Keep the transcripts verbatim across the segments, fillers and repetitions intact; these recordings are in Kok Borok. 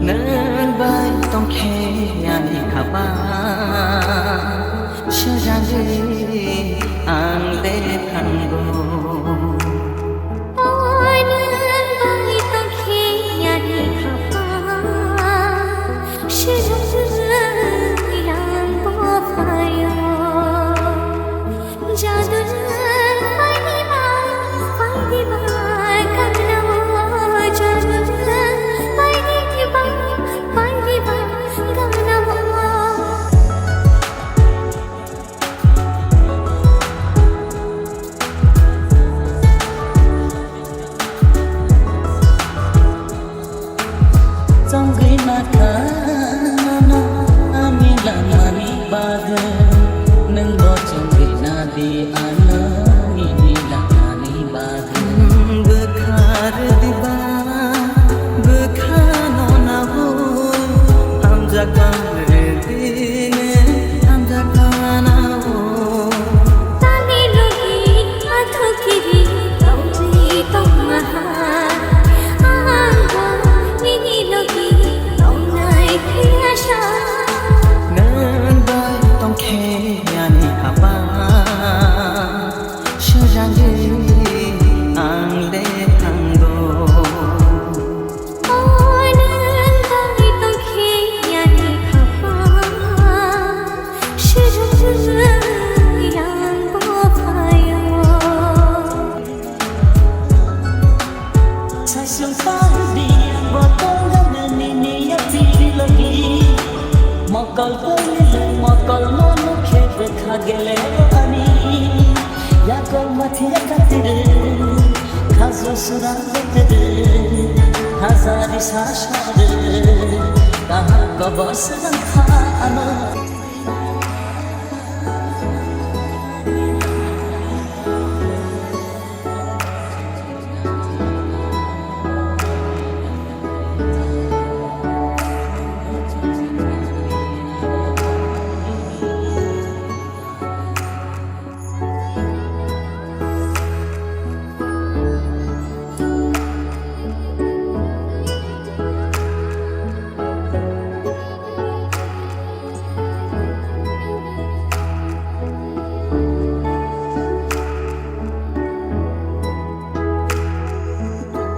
Nwng bai tongkhe ani haba, sejagwi ang le thango. O nwng bai tongkhe ani haba, sejagwi ang bo phaio. Chongwi nakha nono ani lamani bagwi, nwngbo chongwi nadi ano nini lamani bagwi. Bwkha rwdiba, bwkha no nabo, hamjakma rwdine, hamjakma nabo. Tani logi athukiri tongwi tongmaha. Ang bo nini logi tongnai phiya sa. Nwng bai tongkhe ani haba, sejagwi ang le thango. O nwng bai tongkhe ani haba, sejagwi ang bo phaio. Saichung pahudi ang bo tongna nini yapiri logi. Mokol koi nile mokol no nukhe bwkha gele ani. Yakol mathi yakatire khajo sura lekere. Hazari sasare kaha kobor sudang kha ano.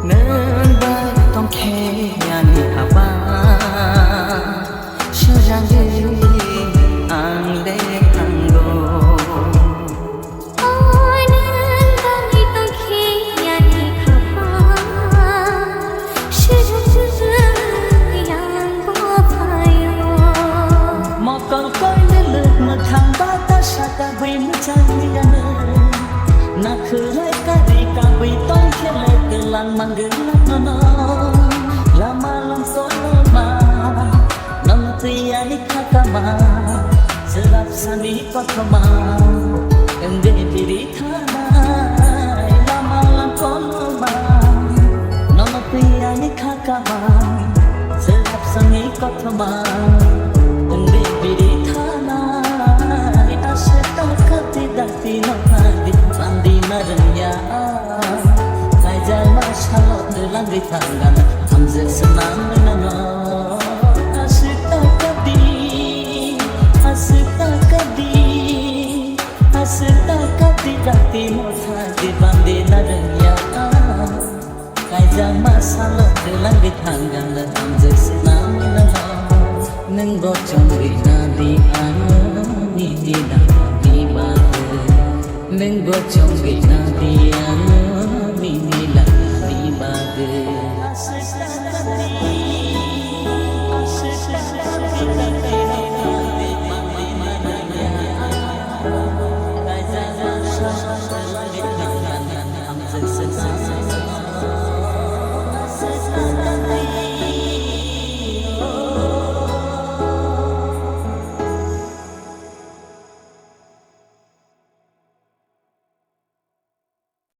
Nwng bai tongkhe ani haba, sejagwi ang le thango. O nwng bai tongkhe ani haba, sejagwi ang bo phaio. Mokol koile lwk mwthang bata saka bui mwchang liya nwng. Nakhwrai kari kabui tongkhe le twlang mangwlak nono. Lama lam soloma. Nono twi ani khakama, swrapsani kothoma, wngde biri thanai lama koloma. Nono twi ani khakama, swrapsani kothoma, wngde biri thanai. Aswk ta kati dakti no nadi, bandi narwngya. Kaijakma salo twlangwi thangana, hamjwk swnamwi nano. Aswk ta kadi, aswk ta kadi, aswk ta kadi, rati motha di bandi narwngya. Kaijakma salo twlangwi thangana, hamjwk swnamwi nano. Nwng bo chongwi nadi ano nini nangni bagwi. Nwng bo chongwi nadi ano nini nangni bagwi.